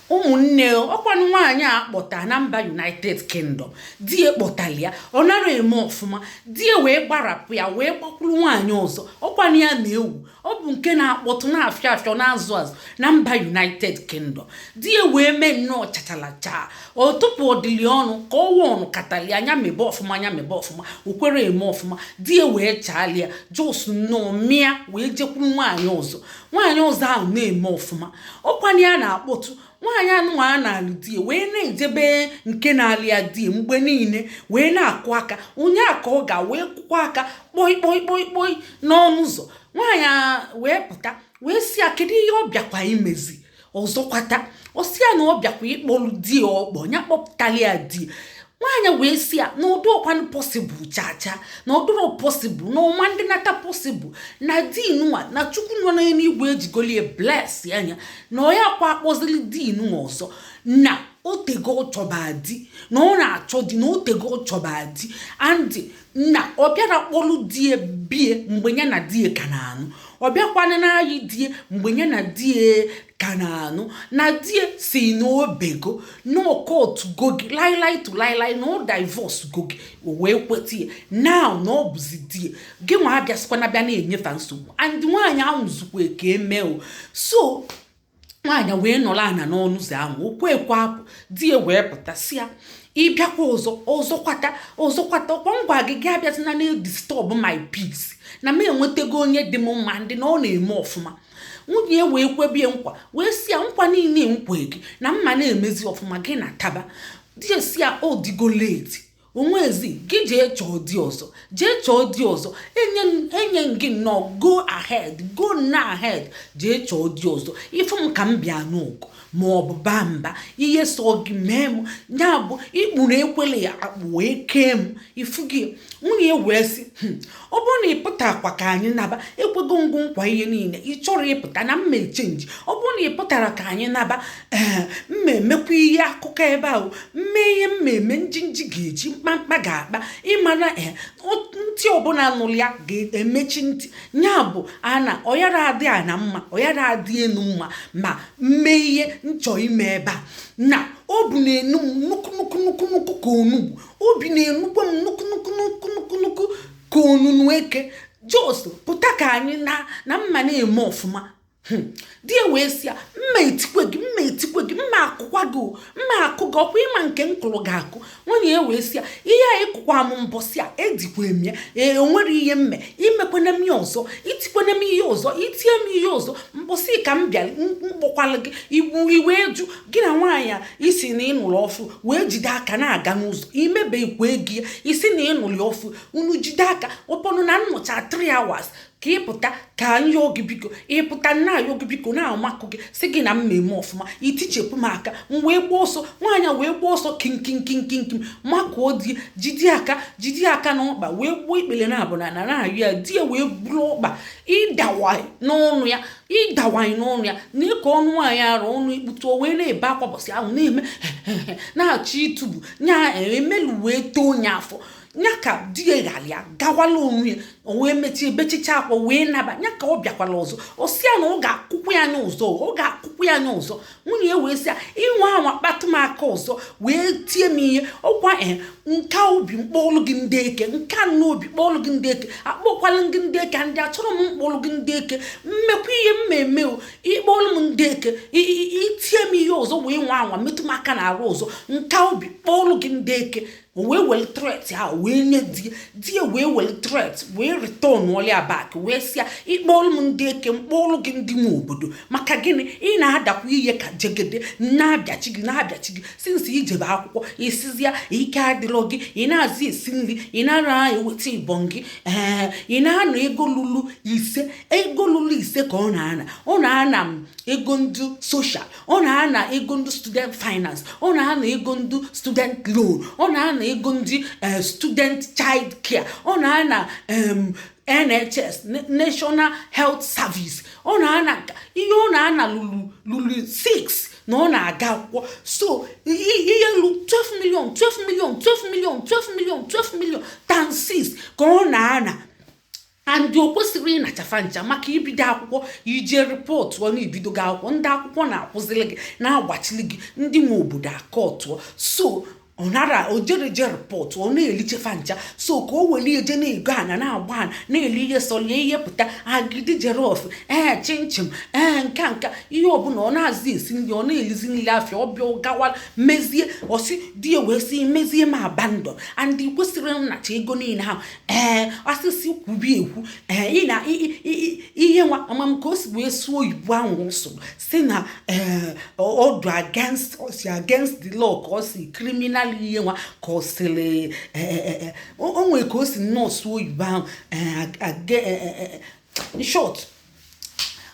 Ụmụnne, ọkwanụ nwaanyị a kpọta na mba United Kingdom, di ya kpọtara ya, ọ nara eme ọfụma. Di ya wee gbarapụ ya, wee gbakwuru nwaanyị ọzọ. Ọkwanụ ya na-ewu, ọ bụ nke na-akpọtụ, na-afịọ afịọ, na-azụ azụ na mba United Kingdom. Di ya wee mee nnọọ chachalacha, ọ tụpụ ọdịli ọnụ ka ọwa ọnụ katali anya mebe ọfụma, anya mebe ọfụma, o kwere eme ọfụma. Di ya wee chaalia just nnọọ mịa, wee jekwuru nwaanyị ọzọ. Nwaanyị ọzọ ahụ na-eme ọfụma. Ọkwanụ ya na-akpọtụ. Nwaanyị anụnwa a na-alụ di ya wee na-ejebe nke na-alụ ya di ya mgbe niile, wee na-akụ aka. Ụnyaa ka ọ ga wee kụkwa aka kpọi kpọi kpọi kpọi n'ọnụ ụzọ. Nwaanyị wee pụta, wee sị ya kedu ihe ọ bịakwa imezi ọzọkwata. Ọ sị ya na ọ bịakwa ịkpọlụ di ya, ọkpọ ya kpọpụtali ya di ya. Nwaanyị wee sị ya na ọdụ ọkwanụ possible chacha, na ọdụrọ possible, na ọma ndị nata possible, na di nwa na Chukwu nọ n'eluigwe ejigolie bless anya, na ọ ya kwa akpọzili di nwa ọzọ, na otego ọ chọba di, na ọ na-achọ di, na otego ọ chọba di, and na ọ bịara kpọlụ di ya bie mgbe ya na di ya ka na-anụ. Ọ bịakwana na-ayị di ya mgbe ya na di ya ka na-anụ, na di ya si na obego na ọkọtụgo gị lailai to lailai, na ọ divorce go gị, o wee kweta ya now, na ọ bụzi di ya gị nwa abịasịkwana bịa na-enyefa nsogbu. And nwaanyị ahụ zukwa ka eme o. So nwaanyị wee nọrọ ana n'ọnụ ụzọ ahụ, okwu ekwe apụ. Di ya wee pụta, si ya, ịbịakwa ọzọ, ọzọkwata, ọzọkwata, ọkwa ngwa gị, gị abịazina na-edisturb my peace, na m enwetago onye dị m mma, ndị na ọ na-eme ọfụma. Nwunye ya wee kwebie nkwa, wee si ya nkwa niile nkwe gị na mma na-emezi ọfụma gị na taba. Di ya si ya o digo late, onwezi gị, jee chọọ di ọzọ, jee chọọ di ọzọ, enye enye gị nnọọ go ahead, go na ahead, jee chọọ di ọzọ. Ịfụ m ka m bịa n'ụgụ ma ọ bụ baa mba, ihe so gị mee m ya bụ ikpuru ekwele ya akpụ wee kee m ifu gị. Nwunye wee sị, ọ bụrụ na ị pụtakwa ka anyị naba, ekwego ngụ nkwa ihe niile, ị chọrọ ịpụta na mma echange. Ọ bụrụ na ị pụtara ka anyị naba, ee, mma emekwa ihe akụkọ ebe ahụ, mme ihe mma eme, njinji ga-eji mkpamkpa ga-akpa. Ịmara, ee, ntị ọbụla nụrụ ya ga-emechi ntị. Ya bụ ana ọyara adị ana mma, ọyara adị enu mma, ma mme ihe nchọ ime ebe a na obi na-enu m nnukwu nnukwu nnukwu nnukwu ka onugbu, obi na-enukwa m nnukwu nnukwu nnukwu nnukwu nnukwu ka onunu eke. Just pụta ka anyị na mma na-eme ọfụma. Di ya wee sị ya, mma etikwe gị, mma etikwe gị, mma akụkwa gị o, mma akụ gị, ọkwa ịma nke m kụrụ gị akụ. Nwunye ya wee sị ya, ihe a ịkụkwa m mbọsị a ejikwa m ya. Ee, o nwere ihe mme imekwana m ya ọzọ, itikwana m ihe ọzọ, itie m ihe ọzọ mbọsị ka m bịa mkpọkwalụ gị iwu iwee jụ gị na nwaanyị a isi na ịnụrụ ọfụ wee jide aka na-aga n'ụzọ, imebekwa ego ya isi na ịnụrụ ọfụ, unu jide aka ụpọnụ na nnọcha 3 hours ka ịpụta ka nyọọ gị biko, ịpụta nna ayọ gị biko, na-amakụ gị, si gị na m eme ọfụma, itichepụ m aka, m wee gbaa ọsọ. Nwaanyị wee gbaa ọsọ kinkinkinkinkim, makụọ di, jide aka, jide aka n'ọkpa, wee gbuo ikpere na abụ na na-ayọ ya. Di ya wee buru ọkpa ịdawanyị n'ọnụ ya, ịdawanyị n'ọnụ ya na ịka ọnụ nwaanyị arụ ọnụ ikputu, wee na-ebe akwa bọsị ahụ, na-eme na-achọ ịtụbu nya emelu, wee too nya afọ nya ka di ya ghara ya gawala onwe ya. O wee mechie bechicha akwa wee naba ya ka ọ bịakwala ọzọ. Ọ sị ya na ọ ga-akwụkwọ ya anya ọzọ, ọ ga-akwụkwọ ya anya ọzọ. Nwunye ya wee sị ya, ịnwa anwa kpatụ m aka ọzọ wee tie m ihe ọkwa, ee, nka obi mkpọlụ gị ndị eke, nka n'obi kpọlụ gị ndị eke, akpọkwala gị ndị eke, ndị achọrọ m mkpọlụ gị ndị eke, mmekwa ihe mmemme o. Ịkpọlụ m ndị eke, itie m ihe ọzọ, wee nwa anwa metụ m aka n'arụ ọzọ, nka obi kpọlụ gị ndị eke. O wee were threat ahụ wee nye di. Di ya wee were threat wee return ọlịa back, wee sị ya, ịkpọlụ m ndị eke, mkpọlụ gị ndị nwe obodo. Maka gịnị ị na-adakwa ihe ka jegede na-abịachi gị, na-abịachi gị since ijebe akwụkwọ, isizi ya ike adịrọ gị, ị na-azị esi nri, ị nara eweta ịbọn gị, ee, ị na-anọ ego lulu ise, ego lulu ise ka ọ na-ana. Ọ na-ana m ego ndị social, ọ na-ana ego ndị student finance, ọ na-ana ego ndị student loan, ọ na-ana ego ndị student child care, ọ na-ana NHS, National Health Service, ọ na-ana ihe ọ na-ana lulu lulu 6 na ọ na-aga akwụkwọ. So ihe lu 12 million, 12 million, 12 million, 12 million, 12 million times 6 ka ọ na-ana. And o kwesịrị ịnachafa ncha maka ibido akwụkwọ, ije reportụọ na ibido gị akwụkwọ, ndị akwụkwọ na-akwụzili gị, na-agbachili gị, ndị nwe obodo akọtụọ. So ọ nara o jere je report, ọ na-elichefa ncha. So ka o were eje na-ego ana, na-agba ana, na-eli ihe sọlie ihe pụta agidi jollof, ee, chinchin, ee, nka nka, ihe ọbụla ọ na-azị esi nri, ọ na-elizi nri afịa. Ọbịa gawa mezie, ọsị di ya wee sị mezie m abandon and ị kwesịrị nnacha ego niile ahụ. Ee, asịsị kwubi ekwu, ee, ị na ihe nwa amam ka o si wee sụọ oyibo ahụ ọ sụrụ, si na ee, ọdụ against, ọ si against the law, ka ọ si criminal ihe nwa, ka ọ sịrị o nwere ka o si nnọọ sụọ oyibo ahụ. In short,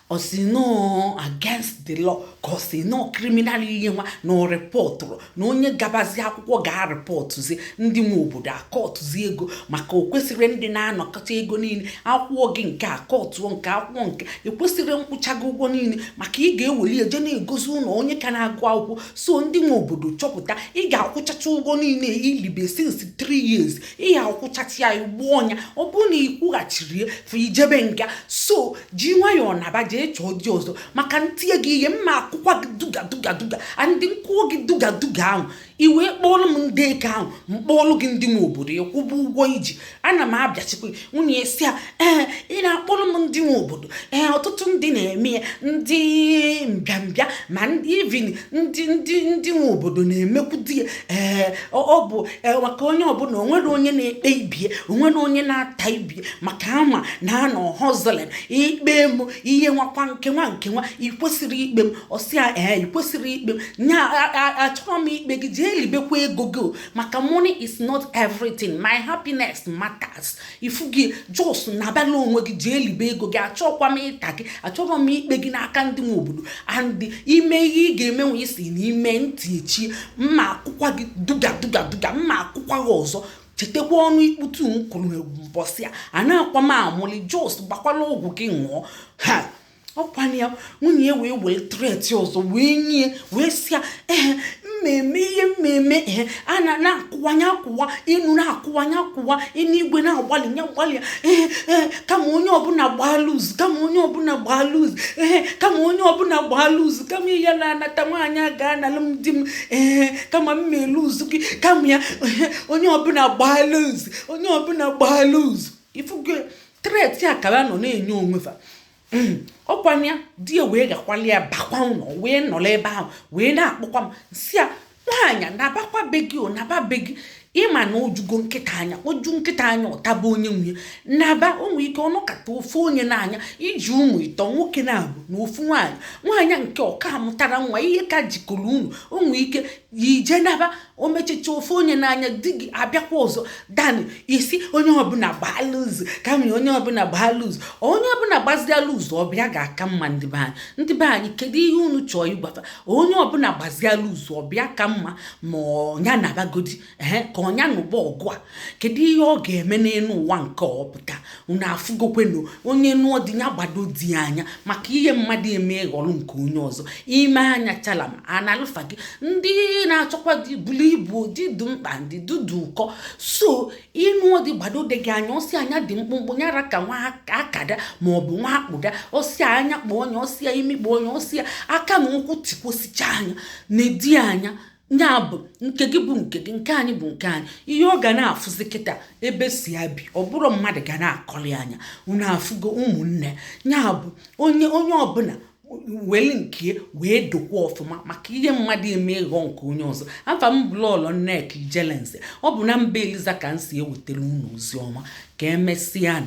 ọ si nọọ against the law, ka ọ si nọọ criminal ihe nwa, na ọ reportụrụ na onye gabazi akwụkwọ ga-areportụzi ndị nwe obodo, akọtụzi ego, maka o kwesịrị ndị na-anọkọta ego niile akwụkwọ gị nke akọtụọ nke akwụkwọ nke ekwesịrị nkwụchago ụgwọ niile, maka ị ga-eweli eje na-egozi ụlọ onye ka na-agụ akwụkwọ. So ndị nwe obodo chọpụta, ị ga-akwụchacha ụgwọ niile ilibe since 3 years, ị ga-akwụchacha ya igbuo ọnya. Ọ bụrụ na ị kwụghachiri ya fa, ijebe nga. So ji nwayọọ naba, jee chọọ di ọzọ, maka ntinye gị ihe mma akwụkwa gị duga duga duga andị nkwụọ gị duga duga ahụ, i wee kpọọlụ m ndị eke ahụ, mkpọọlụ gị ndị nwe obodo, ịkwụba ụgwọ iji ana m abịachikwa. Nwunye si ya, ee, ị na-akpọrọ m ndị nwe obodo. Ee, ọtụtụ ndị na-eme ya, ndị mbịambịa, ma ndị even ndị nwe obodo na-emekwu di ya. Ee, ọ bụ maka onye ọbụla, onwere onye na-ekpe ibie, onwere onye na-ata ibie, maka ama na anọ hustling. Ikpe m ihe nwakwa nke nwa nke nwa, ị kwesịrị ikpe m. Ọsịa, ee, ị kwesịrị ikpe m nya, achọrọ m ikpe gị, jee libekwa ego gị o, maka money is not everything, my happiness matters. Ifu gị, just nabala onwe gị, jee libe ego gị. Achọkwa m ịta gị, achọrọ m ikpe gị n'aka ndị nwe obodo. And ime ihe ị ga-emenwe isi n'ime ntị echie mma akwụkwa gị duga duga duga, mma akwụkwa gị ọzọ. Chetakwa ọnụ ikputu m kwuru mbọsị a, a na-akwa m amụli. Just gbakwala ọgwụ gị ṅụọ ha. Ọkwana ya, nwunye ya wee were threat ọzọ wee nye, wee sị ya, ee, mmemme ihe mmemme, ee, a na na-akwụwanye akwụwa enu, na-akwụwanye akwụwa eluigwe, na-agbalị ya gbalị ya. Ee, ee, kama onye ọbụla gbaa loose, kama onye ọbụla gbaa loose, ee, kama onye ọbụla gbaa loose, kama ihe na-anata nwaanyị a ga-analụ m di m, ee, kama m eluzu gị, kama ya, ee, onye ọbụla gbaa loose, onye ọbụla gbaa loose. Ifugo threat a ka nọ na-enye onwe fa. Ọkwana ya, di ya wee gakwali ya bakwa ụlọ, wee nọrọ ebe ahụ wee na-akpọkwa m, si ya, nwaanyị, nabakwa be gị o, naba be gị. Ịma na ojugo nkịta anya, oju nkịta anya, ọtaba onye nwunye. Naba, o nwere ike ọnụkata ofu onye n'anya iji ụmụ ịtọ, nwoke na-abụ na ofu nwaanyị, nwaanyị nke ọka mụtara nwa, ihe ka jikọrọ unu, o nwere ike ije naba, o mechicha ofu onye n'anya, di gị abịakwa ọzọ dan isi onye ọbụla gbaa loose, kama onye ọbụla gbaa loose, onye ọbụla gbazia loose, ọbịa ga-aka mma. Ndị be anyị, ndị be anyị, kedu ihe unu chọọ ịgwafa? Onye ọbụla gbazia loose, ọbịa ka mma, ma ọnya nabagodi, ee, ka ọnya nụba ọgụ a, kedu ihe ọ ga-eme n'elu ụwa nke ọpụta? Unu afụgokwenu, onye nụọ di ya, gbado di ya anya, maka ihe mmadụ eme ghọrọ nke onye ọzọ ime anya chalam analụfa gị. Ndị na-achọkwa di buru ibu, di dị mkpa, ndị dudu ụkọ. So ịnụọ dị, gbado dị gị anya. Ọsị anya dị mkpụmkpụ, nyara ka nwa akada maọbụ nwa akpụda, ọsị anya kpọọ onye, ọsị ya imi kpọọ onye, ọsị ya aka na ụkwụ tikwosicha anya na-edi anya. Ya bụ nke gị bụ nke gị, nke anyị bụ nke anyị. Ihe ọ ga na-afụzi kịta ebe si ya bi, ọ bụrụ mmadụ ga na-akọli anya. Unu afụgo, ụmụnne, ya bụ onye ọbụla weli nke wee dokwa ọfụma, maka ihe mmadụ eme ịghọ nke onye ọzọ. Afa m bụ Lọlọ Nneka Ijelenze. Ọ bụ na mba Eliza ka m si ewetara unu ozi ọma. Ka emesịa.